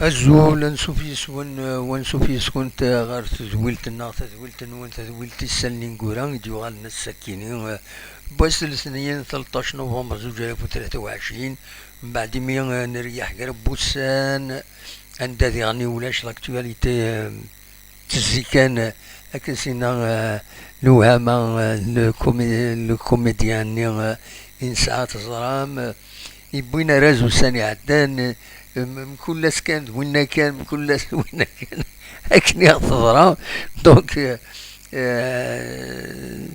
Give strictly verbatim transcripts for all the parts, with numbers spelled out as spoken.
Azul, ansuf yes-wen, eh, wansuf yes-kent, eh, ɣer tedwilt-nneɣ, tadwilt-nwen, tadwilt isallen ineggura i d-yuɣalen ass-akini, eh, n wass n letniyen, tleṭṭac november zuǧ alaf u tlata u ɛecrin, mbeɛd imi, eh, nreyyeḥ gar n wussan, anda diɣen ulac l'actualité, eh, tezzi kan, eh, akken s-yenna, eh, lewhama, eh, le comé-, le comédien-nni, eh, i nesɛa teẓram, eh, yewwin arraz ussan iɛeddan, eh, m-, mkul ass kan d winna kan, mkul ass d winna kan, akken i ɣ-teḍra. Donc, eh, eh,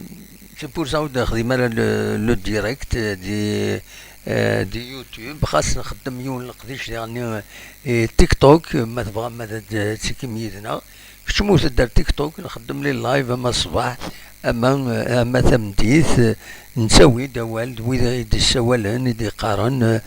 c'est pour ça ur d-nexdim ara le, le direct, eh, di, eh, di YouTube, xas nxeddem yiwen leqdic diɣenni, eh, TikTok, ma tebɣam ad, ad tikim yid-neɣ. Kečč mut-d ar TikTok, nxeddem les live ama ṣṣbeḥ, ama, ama tameddit, eh, nettawi-d awal d wid i d-issawalen, i d-iqqaren, eh,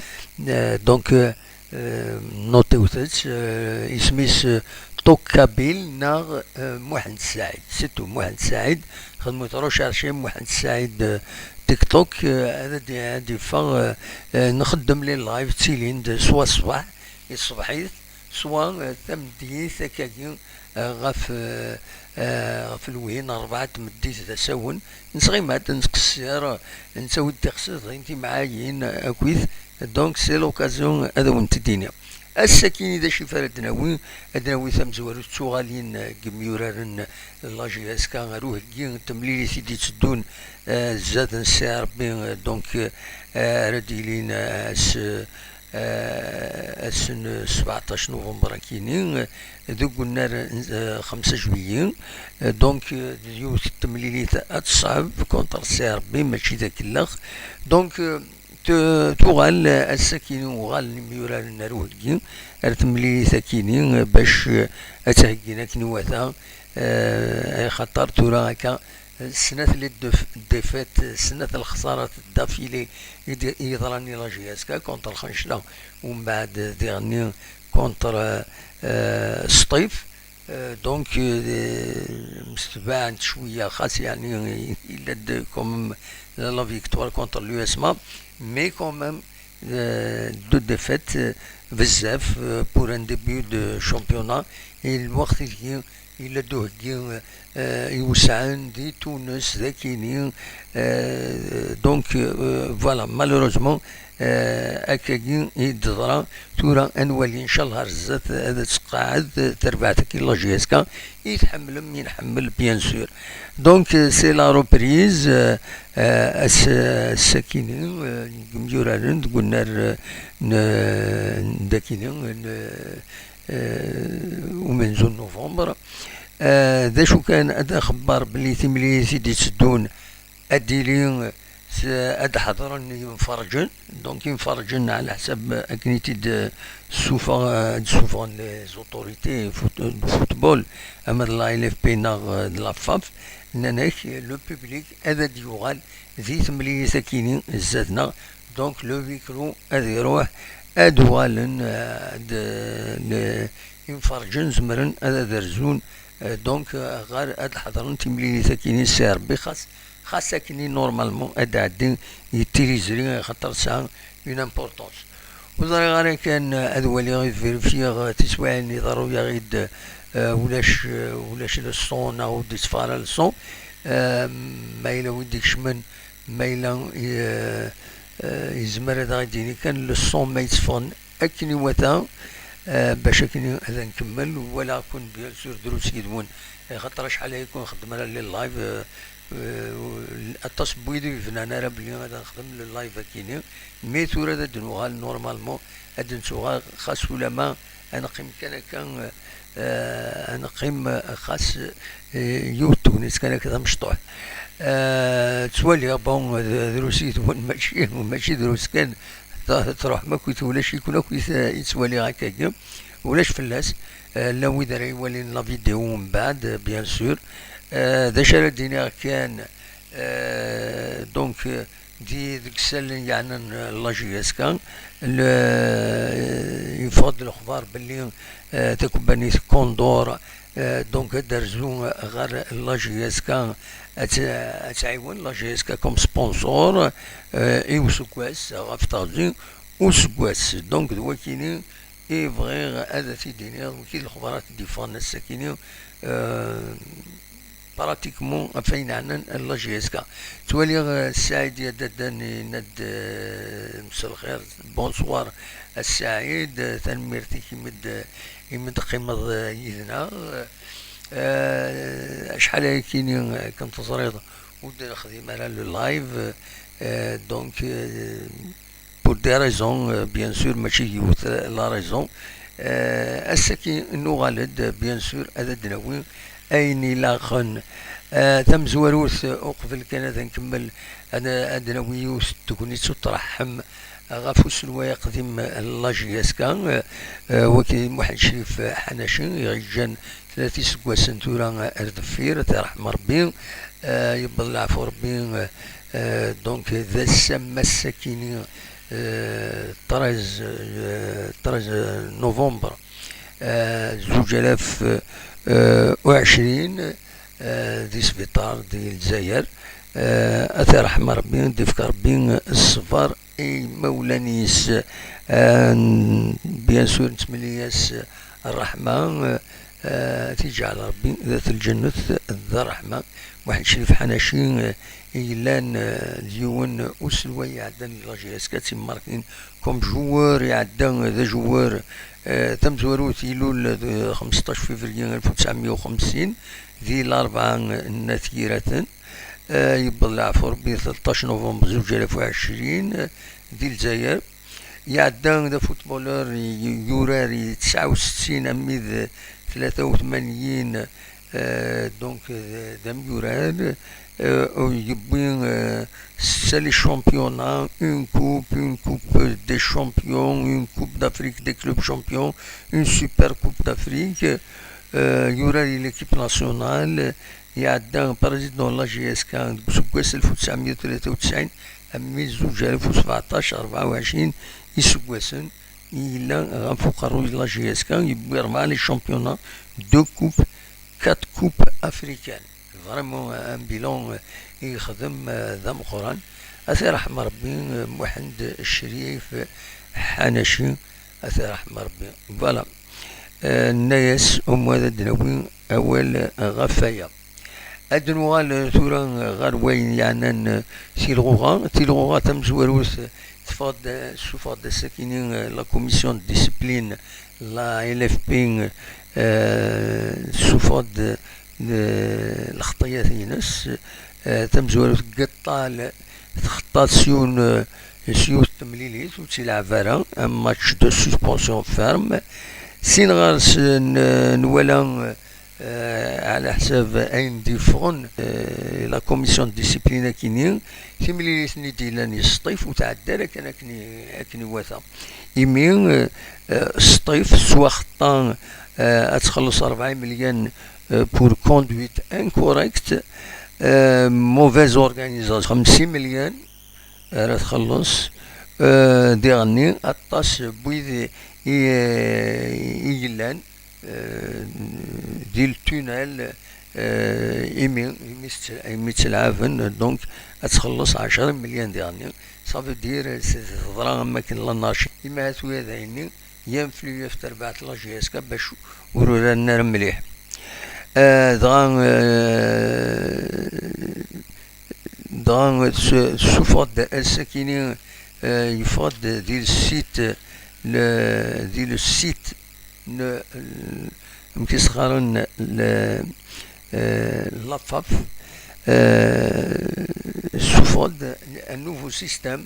eh, donc, eh, eh, notiwt-tt, eh, isem-is, eh, Tok Kabyle neɣ, eh, Muḥend Saɛid, c'est tout, Muḥend Saɛid, xedmet recherche Muḥend Saɛid, eh, TikTok, eh, ad, ad, ad iffeɣ, eh, eh, nxeddem les live, ttilin-d swa ṣṣbeḥ, i ṣṣbeḥit, swa, eh, tameddit, akkagi, eh, ɣef, eh, eh, ɣef lwin, rebɛa n tmeddit d asawen, nesɣima-d, nettqessir, nettawi-d tixsi, dɣin timɛayin, eh, akkit, donc c'est l'occasion ad awen-t-id-iniɣ. Ass-akini d acu i ara d-nawi, ad nawi tamezwarut d tuɣalin, eh, n yimyuraren n la J S K ar uheggi n temlilit i d-itteddun, eh, zdat n Ssi Ṛebbi, eh, donc, eh, ara d-yilin, eh, ass, eh, ass n sbeɛṭac november akini, eh, deg unnar, eh, xemsa juillet, eh, donc, eh, d yiwet n temlilit ad teṣɛeb contre Ssi Ṛebbi, mačči d akellex. Donc, eh, t-, tuɣal, eh, ass-akini uɣalen imyuraren ar uheggi, ar temlilit akini, eh, bac, eh, ad tt-heggin akken iwata, eh, axaṭer tura akka, eh, snat les déf-, défaites, eh, snat lexsarat d'affilée i d-, i yeḍran i la J S K, contre Lxencla, umbeɛd, eh, diɣenni contre, eh, eh, Sṭif. Euh, donc, euh, msetbaɛent cwiya, xas yeɛni, il a de, quand même, la, la victoire contre l'U S M A, mais quand même, euh, deux défaites, euh, bezzaf, euh, pour un début de championnat, et lweqt-agi, il a d uheggi, euh, iwesɛen di Tunes, d akini, euh, donc, euh, voilà, malheureusement, Eh, akkagi i d-teḍra. Tura ad nwali, ncallah, ar zdat ad tqeɛɛed terbaɛt-agi n la J S K i tḥemmlem, i nḥemmel, bien sûr. Donc, euh, c'est la reprise, euh, euh, ass-, ass-akini, euh, n yimyuraren deg unnar, euh, n, n dakini, n, euh, umenzu n november. Euh, d acu kan, ad nxebber belli timlilit i d-itteddun ad d-tili, s-, ad d-ḥeḍren yimferǧen. Donc, imferǧen, ɛla ḥsab akken i t-id-ssufeɣ-, ad d-ssufɣen les autorités foot-, de football, ama d la L F P neɣ d la FAF, nnan-ak, le public ad d-yuɣal di temlilit akini zdat-neɣ. Donc, le huis clos ad iruḥ, ad uɣalen, eh, ad, eh, imferǧen zemren ad, ad rzun, eh, donc, eh, ɣer ad ḥeḍren timlilit akini, si Rebbi, xas xas akken i normalement ad d-ɛeddi i tiliẓri, axaṭer tesɛa une importance. Ur ẓriɣ ara kan, eh, ad waliɣ, ad vérifiɣ, eh, tiswiɛin iḍerru-yaɣ-id, eh, ulac, eh, ulac le son neɣ ur d-itteffeɣ ara le son. Eh, ma yella wi d-ikecmen, ma yella, eh, eh, yezmer ad aɣ-d-yini kan le son ma yetteffɣen akken iwata, eh, bac akken ad nkemmel. Walaɣ-ken, bien sûr, drus yid-wen, axaṭer acḥal aya ur nxeddem ara les live, eh, eh, aṭas n wid ur yebnan ara belli ad nexdem le live akini, mais tura ad d-nuɣal normalement, ad d-nettuɣal, xas ulama ad neqqim kan akka, eh, eh, ad neqqim, eh, xas, eh, yiwet tegnit kan akka d amecṭuḥ. Eh, ttwaliɣ, bon, d-, drus yid-wen, mačči, mačči drus kan, t-, truḥem akk, ulac-iken akk i t-, i ttwaliɣ akkagi. Ulac fell-as, eh, llan wid ara iwalin la vidéo mbeɛd, eh, bien sûr. Eh, d acu ara d-iniɣ kan, eh, donc, eh, di, deg isallen yeɛnan, eh, la J S K, le, yeffeɣ-d lexbar belli, eh, takebbanit Condor, eh, donc ad d-terzu ɣer la J S K, ad t-, ad tɛiwen la J S K comme sponsor, eh, i useggas, ɣef teɣzi useggas. Donc d wakini, i bɣiɣ ad t-id-iniɣ, wiki d lexbarat d-yeffɣen ass-akini, euh, pratiquement ɣef ayen ɛnan la J S K. Ttwaliɣ, euh, Saɛid Yadaddan yenna-d, euh, mselxir, bonsoir a Saɛid, euh, tanemmirt-ik imi d-, imi d-teqqimeḍ, euh, yid-neɣ. Euh, acḥal ayakini, euh, akken teẓriḍ, ur d-nexdim ara le live, euh, donc, euh, pour des raisons, euh, bien sûr, mačči yiwet la raison. Euh, ass-agi nuɣal-d, bien sûr, ad d-nawi ayen ilaqen. Euh, tamezwarut, euh, uqbel kan ad nkemmel, ad, ad nawi yiwet n tegnit ur treḥḥem ɣef uselway aqdim n la J S K, euh, euh, wagi Muḥend Crif Ḥanaci, i ɣ-yeǧǧan tlata iseggasen tura ar deffir, ad t-yerḥem Rebbi, euh, yewweḍ leɛfu Rebbi, euh, euh, donc, d ass ammas-akini, euh, treize, euh, treize novembre, euh, zuǧ alaf, euh, u ɛecrin, euh, di sbiṭar di Lezzayer. Euh, ad t-yerḥem Rebbi, ad d-ifk Rebbi ṣṣber i imawlan-is. Euh, bien sûr, nettmenni-as ṛṛeḥma, euh, euh, ad t-iǧɛel Rebbi d at lǧennet d ṛṛeḥma. Muḥend Crif Ḥanaci, euh, i yellan, euh, d yiwen uselway iɛeddan di la J S K, d timmarkin comme joueur iɛedda d ajoueur, euh, tamezwarut ilul d xemseṭṭac février alef u tesɛemya u xemsin di Larebɛa n At Yiraten. Euh, yewweḍ leɛfu Rebbi tleṭṭac novembre zuǧ alaf u ɛecrin, euh, di Lezzayer. Iɛedda d afootballeur, y-, yurar i tesɛa u settin armi d tlata u tmanyin, euh, donc, euh, d amyurar. Euh, yewwi, euh, setta les championnats, une coupe, une coupe des champions, une coupe d'Afrique des clubs champions, une super coupe d'Afrique. Euh, yurar i l'équipe nationale, iɛedda président la J S K deg useggas alef u tesɛemya u tlata u tesɛin armi zuǧ alaf u sbeɛṭac, rebɛa u ɛecrin iseggasen i yella ɣef uqerruy n la J S K, yewwi rebɛa les championnats, deux coupes, quatre coupes africaines. Vraiment un bilan, euh, i yexdem, euh, d ameqqran. Ad t-yerḥem Rebbi, euh, Muḥend Crif Ḥanaci, ad t-yerḥem Rebbi. Voilà. Euh, nna-yas, umma ad d-nawi awal ɣef waya. Ad nuɣal tura ɣer wayen yeɛnan tilɣuɣa. Tilɣuɣa tamezwarut teffeɣ-d, tessufeɣ-d ass-akini la commission de discipline, la L F P, euh, tessufeɣ-d, euh, lxeṭṭiyat-ines. Euh, tamezwarut n Geṭṭal txeṭṭa s yiwen, euh, s yiwet temlilit ur tt-ilɛeb ara, un match de suspension ferme. Sin ɣer-s n-, nwala, euh, ɛla ḥsab ayen d-yeffɣen, euh, la commission de discipline akini, timlilit-nni d-yellan yesṭif ur tɛedda ara kan akken i, akken iwata. Imi, euh, euh, sṭif s waxeṭṭa, euh, ad txelleṣ rebɛa imelyan, euh, pour conduite incorrecte, euh, mauvaise organisation, xemsa imelyan, ara txelleṣ, euh, diɣenni aṭas n wid i, i yellan, euh, di le tunnel, euh, imi, imi tt-, imi ttelɛaben, donc ad txelleṣ ɛecra imelyan diɣenni. Ça veut dire, c'est, teḍra am wakken l'anarchie. Imi ahat wiyaḍ-nni, influent ɣef terbaɛt la J S K bac ur uraren ara mliḥ. Euh, dɣa, euh, dɣa s-, tessufeɣ-d ass-akini, euh, yeffeɣ-d di le site, le, di le site n, amek i s-qqaren, le, euh, la FAF, euh, tessufeɣ-d un nouveau système,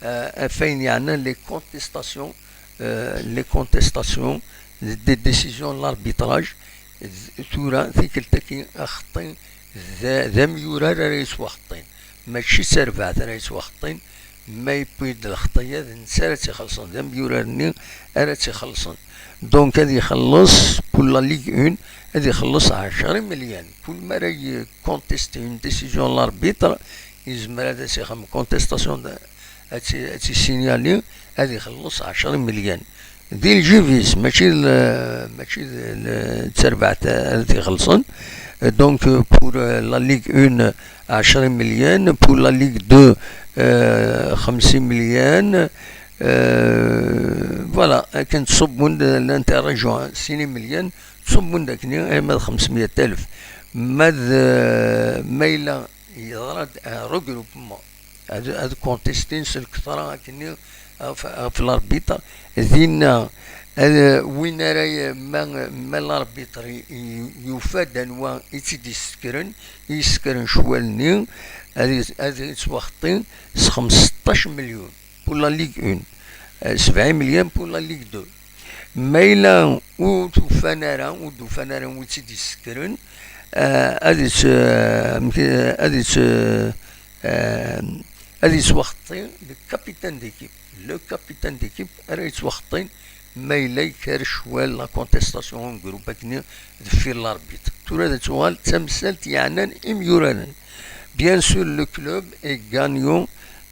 euh, ɣef wayen yeɛnan les contestations, euh, les contestations des décisions de l'arbitrage. Tura tikkelt-agi axeṭṭi d, d amyurar ara yettwaxeṭṭin, mačči d tarbaɛt ara yettwaxeṭṭin. Ma yewwi-d lxeṭṭa-ya d netta ara tt-ixellṣen, d amyurar-nni ara tt-ixellṣen. Donc ad ixelleṣ pour la Ligue un, ad ixelleṣ ɛecra imelyan. Kul mi ara ycontester une décision n l'arbitre, yezmer ad as-ixdem contestation de, ad tt-, ad tt-issinyali, ad ixelleṣ ɛecra imelyan. Di lǧib-is, mačči d, mačči d, d, d tarbaɛt ara t-ixellṣen. Donc, euh, pour, euh, la Ligue un, ɛecra imelyan, pour la Ligue deux, euh, xemsa imelyan, Euh, voilà, akken ttṣubbun-d l'interrégion, sin imelyan, ttṣubbun-d akkenni arma d xemsmya alef. Ma d, ma yella yeḍra-d un regroupement, ad, ad contestin s lketṛa akkenni ɣef, ɣef l'arbitre, dinna, ad, win ara y-, ma, ma l'arbitre y-, y-, yufa-d anwa i tt-id-yessekren, i yessekren ccwal-nni, ad, ad yettwaxeṭṭi s xemseṭṭac melyun pour la Ligue un, euh, sebɛa imelyan pour la Ligue deux. Ma yella ur t-ufan ara, ur d-ufan ara wi tt-id-yessekren, euh, ad yett-, euh, amek, euh, ad yett-, euh, euh, ad yettwaxeṭṭi le capitaine d'équipe. Le capitaine d'équipe ara yettwaxeṭṭin ma yella yekker ccwal la contestation en groupe akkenni deffir l'arbitre. Tura ad tuɣal d tamsalt yeɛnan imyuraren. Bien sûr, le club est gagnant,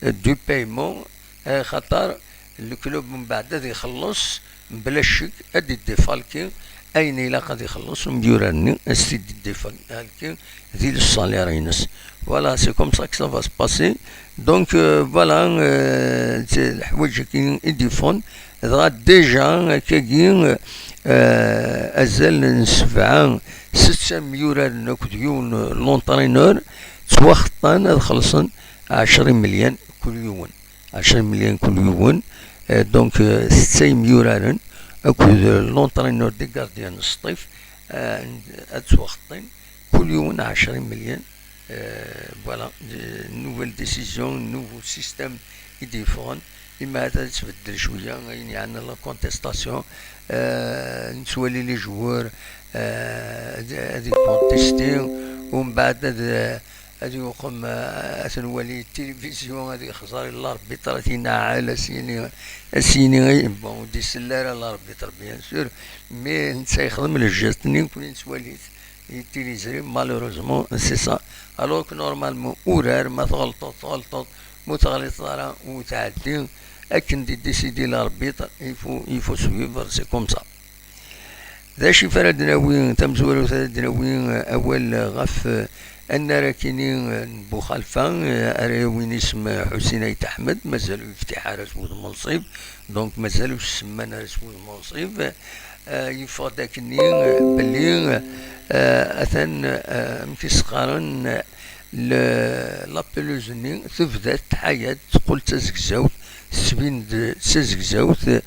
euh, du paiement, euh, xaṭer le club mbeɛd ad ixelleṣ, mebla ccek, ad d-iddefalki ayen ilaq ad ixelleṣ umyurar-nni, ad s-t-id-iddefalki di le salaire-ines. Voilà, c'est comme ça que ça va se passer. Donc, euh, voilà, euh, c'est leḥwayeǧ-agi i d-iffɣen. Dɣa déjà, akkagi, euh, azal n sebɛa, setta myuraren akked yiwen, euh, l'entraîneur, ttwaxeṭṭan ad xellṣen ɛecra imelyan kul yiwen. Ɛecra imelyan kul yiwen. Euh, donc, euh, setta imyuraren akked, euh, l'entraîneur des gardiens n Sṭif, euh, ad ttwaxeṭṭin kul yiwen ɛecra imelyan. Euh, voilà, euh, nouvelle décision, nouveau système i d-yeffɣen. Imahat ad yettbeddel cwiya ayen yeɛnan la contestation. Euh, nettwali les joueurs, euh, ad, ad contestin, umbeɛd ad, ad yuqem, euh, ad nwali tilivizyu, ad yexẓer l'arbitre, ad t-inaɛel, ad s-yini, ad s-yini, bon, ur d-isell ara l'arbitre, bien sûr, mais netta yexdem le geste-nni, nekkni nettwali-t i tiliẓri, malheureusement, c'est ça. Alors que normalement, urar, ma tɣelṭeḍ, tɣelṭeḍ, ma ur teɣliḍeḍ ara, ur tɛeddi. Akken d-idisidi l'arbitre, il faut, il faut suivre, c'est comme ça. D acu i ara d-nawi, tamezwarut ara d-nawi, eh, awal, eh, ɣef, eh, annar akini, eh, n Buxalfa, eh, ara yawin isem, eh, Ḥusin Ayt Ḥmed, mazal ur yeftiḥ ara s wudem n Lṣib, donc mazal ur s-semman ara s wudem n Lṣib. Eh, yeffeɣ-d akkenni, eh, belli, eh, atan, eh, amek i s-qqaren, eh, le-, la pelouse-nni tebda tḥaya-d, teqqel d tazegzawt, tettbin-d d tazegzawt,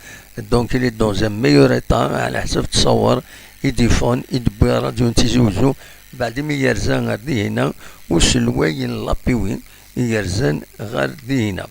donc il est dans un meilleur état, ɛla ḥsab ttṣawer i d-iffɣen, i d-wwi ṛṛadyu n Tizi Uzzu, beɛd mi yerza ɣer dihina uselway n Lapiwi i yerzan ɣer dihina.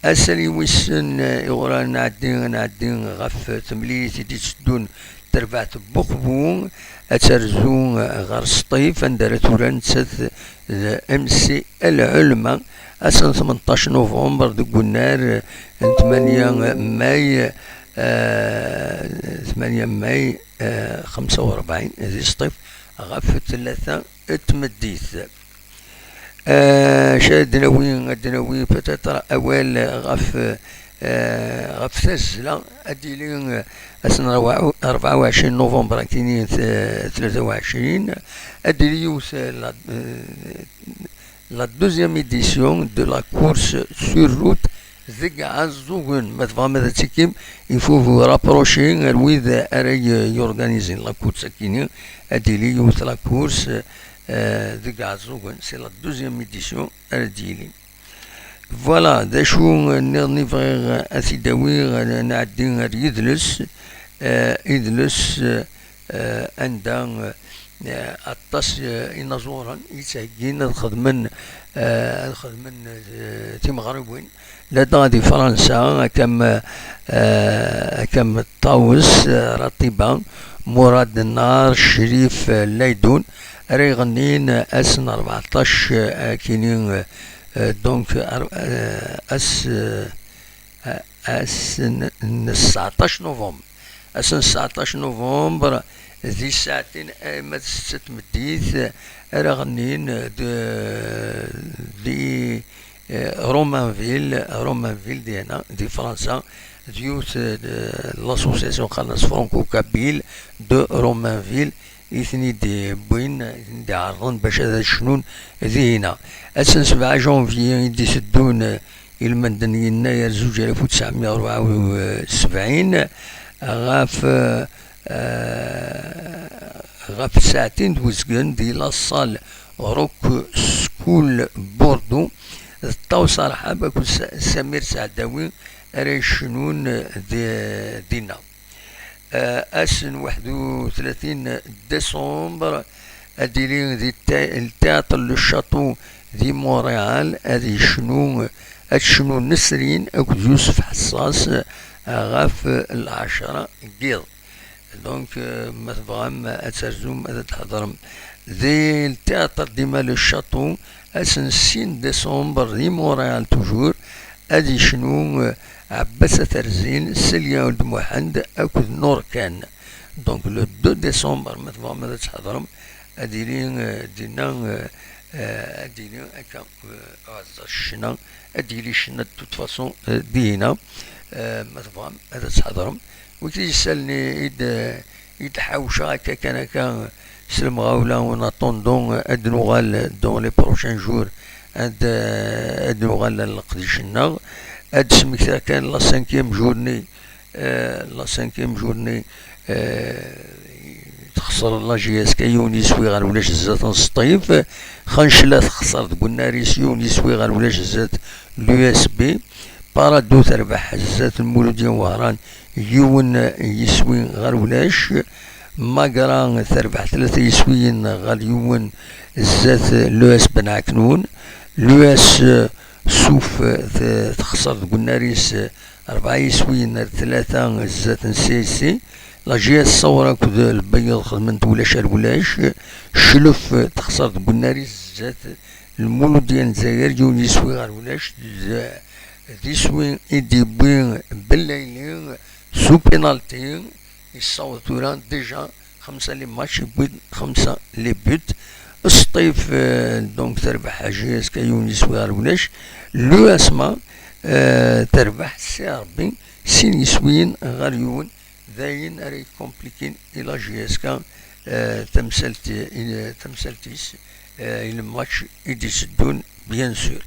Ass-a wissen, eh, iɣuran nɛeddi, nɛeddi ɣef temlilit i d-itteddun terbaɛt n Buqbu, ad terzu, eh, ɣer Sṭif, anda ara turar nettat d M C Al Ɛulma, ass n tmenṭac novembre deg unnar, eh, n tmanya may, eh, tmanya may, eh, xemsa u rebɛin di Sṭif, ɣef tlata n tmeddit. Eh, acu ad d-nawi, ad d-nawi peut-être awal ɣef, eh, ɣef tazzla, ad d-yili, eh, ass n rebɛa u ɛecrin novembre akini, eh, tlata u ɛecrin, ad d-yili yiwet, eh, la, eh, la deuxième édition de la course sur route deg Ɛeẓẓugen. Ma tebɣam ad tekkim, il faut vous rapprocher ar wid ara y-, yorganizin la course akini, ad d-yili yiwet la course, eh, deg Ɛeẓẓugen. C'est la deuxième édition ara d-yili. Voilà, d acu nniḍen i bɣiɣ ad t-id-awiɣ, ad nɛeddi ar yidles, eh, idles, eh, anda, eh, aṭas, eh, inaẓuren i yettheggin ad xedmen, eh, ad xedmen, eh, timeɣriwin, ladɣa di Fransa, akka am, eh, akka am Ṭawes, eh, Raṭiba, Murad Nnar, Crif, eh, Laydun, ara iɣennin ass n rbeɛṭac, eh, akini, eh, donc, ar-, eh, ass, eh, ass n, n sseɛṭac novembre. Ass n sseɛṭac novembre, di ssaɛtin arma d setta n tmeddit, ara ɣennin d, di, eh, Romainville, Romainville dina, di Fransa, d yiwet, eh, de l'association qqaren-as Franco-Kabyle de Romainville, i ten-id-wwin, i ten-id-iɛerḍen bac ad cnun dihina. Ass n sebɛa janvier i d-iteddun, eh, Ilmend n yennayer zuǧ alaf u tesɛemya u rebɛa u sebɛin, ɣef, eh, ɣef tsaɛtin d uzgen di la salle Rock School Bordeaux, d Ṭawes Arḥab akked Sa-, Samir Saɛdawi ara yecnun di-, dinna. Eh, ass n waḥed u tlatin décembre, ad d-ili di te-, le Théâtre Le Château di Montréal, ad yecnu, ad tecnu Nesrin akked Yusef Ḥessas, eh, ɣef lɛecra n yiḍ. Donc, eh, ma tebɣam ad terzum, ad d-tḥeḍrem di le Théâtre dima Le Château, ass n sin décembre di Montréal toujours, ad yecnu, eh, Ɛebbas At Rrezin, Selya Uld Muḥend akked Nurkan. Donc, le deux décembre, ma tebɣam ad tḥeḍrem, ad yili, eh, dinna, eh, eh, ad yili akka, eh, aɛeẓẓug ccna, ad yili ccna de toute façon, eh, dinna, eh, ma tebɣam ad tḥeḍrem. Wid yessalen i d-, i d-ḥawceɣ akka kan akka s lemɣawla, en attendant, ad nuɣal dans les prochains jours, ad, ad nuɣal ɣer leqdic-nneɣ, ad d-smektiɣ kan la cinquième journée, eh, la cinquième journée, eh, texser la J S K yiwen yiswi ɣer ulac zdat n Sṭif, Xancla texser deg unnar-is yiwen yiswi ɣer ulac zdat l'U S B, Parado terbeḥ zdat Lmuludya Wehran yiwen yiswi ɣer ulac. Magra terbeḥ tlata yiswiyen ɣer yiwen zdat l'U S Ben Ɛeknun. L'U S Suf te-, texser deg unnar-is rebɛa yiswiyen ar tlata zdat n C S C. La J S Ṣawra akked Lbeyyeḍ xedmen-t ulac ar ulac. Cclef texser deg unnar-is zdat Lmuludya n Lezzayer yiwen yiswi ɣer ulac. D, d iswi i d-yewwi Bellayli s upinalti. Yessaweḍ tura déjà xemsa les matchs, yewwi-d xemsa les buts. Sṭif, eh, donc terbeḥ J S K yiwen yiswi ɣer ulac. L'U S M A, eh, terbeḥ Si Rebbi sin yiswiyen ɣer yiwen. D ayen ara yecomplikin i la J S K, eh, tamsalt, i, tamsalt-is, eh, i le match i d-iteddun, bien sûr.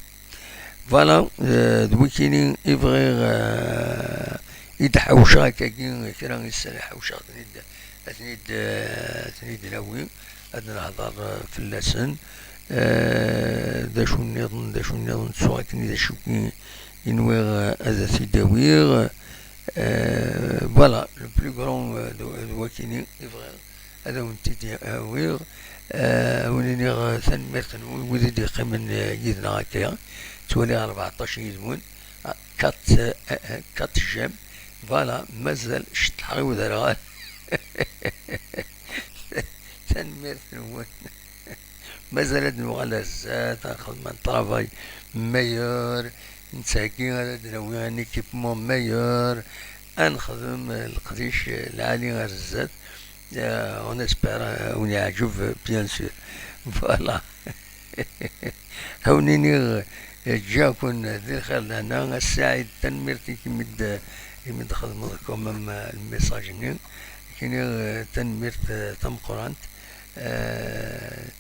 Voilà, eh, d wikini i bɣiɣ, eh, i d-ḥawceɣ akkagi, kra n yissan i ḥawceɣ, ad ten-id, ad ten-id, eh, ad ten-id-nawi, ad nehder, eh, fell-asen. Eh, d acu nniḍen, d acu nniḍen, ttuɣ akken d acu i, i nwiɣ, eh, ad t-id-awiɣ. Eh, voilà, le plus grand, eh, d, d wakini i bɣiɣ ad awen-t-id-awiɣ. Eh, ad awen-iniɣ, eh, tanemmirt-nwen, wid i d-yeqqimen, eh, yid-neɣ akka. Ttwaliɣ rbeɛṭac yid-wen. Ah, quatre, eh, eh, quatre j'aime. Voilà, mazal ceṭṭḥeɣ i uderɣal. Tanemmirt-nwen. Mazal ad nuɣal ar zdat, ad nexdem un travail meilleur, nettheggi ad d-nawi un équipement meilleur, ad nexdem leqdic lɛali ar zdat. Euh, on espère, euh, ad wen-yeɛǧeb, bien sûr. Voilà. Ad wen-iniɣ, eh, ǧǧiɣ-ken di lxir lehna. A Saɛid, tanemmirt i kem-id, i mi d-txedmeḍ quand même, eh, lmessage-nni. Kini, eh, tanemmirt, eh, tameqqrant. Eh,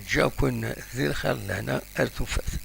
ǧǧiɣ-ken di lxir lehna ar tufat.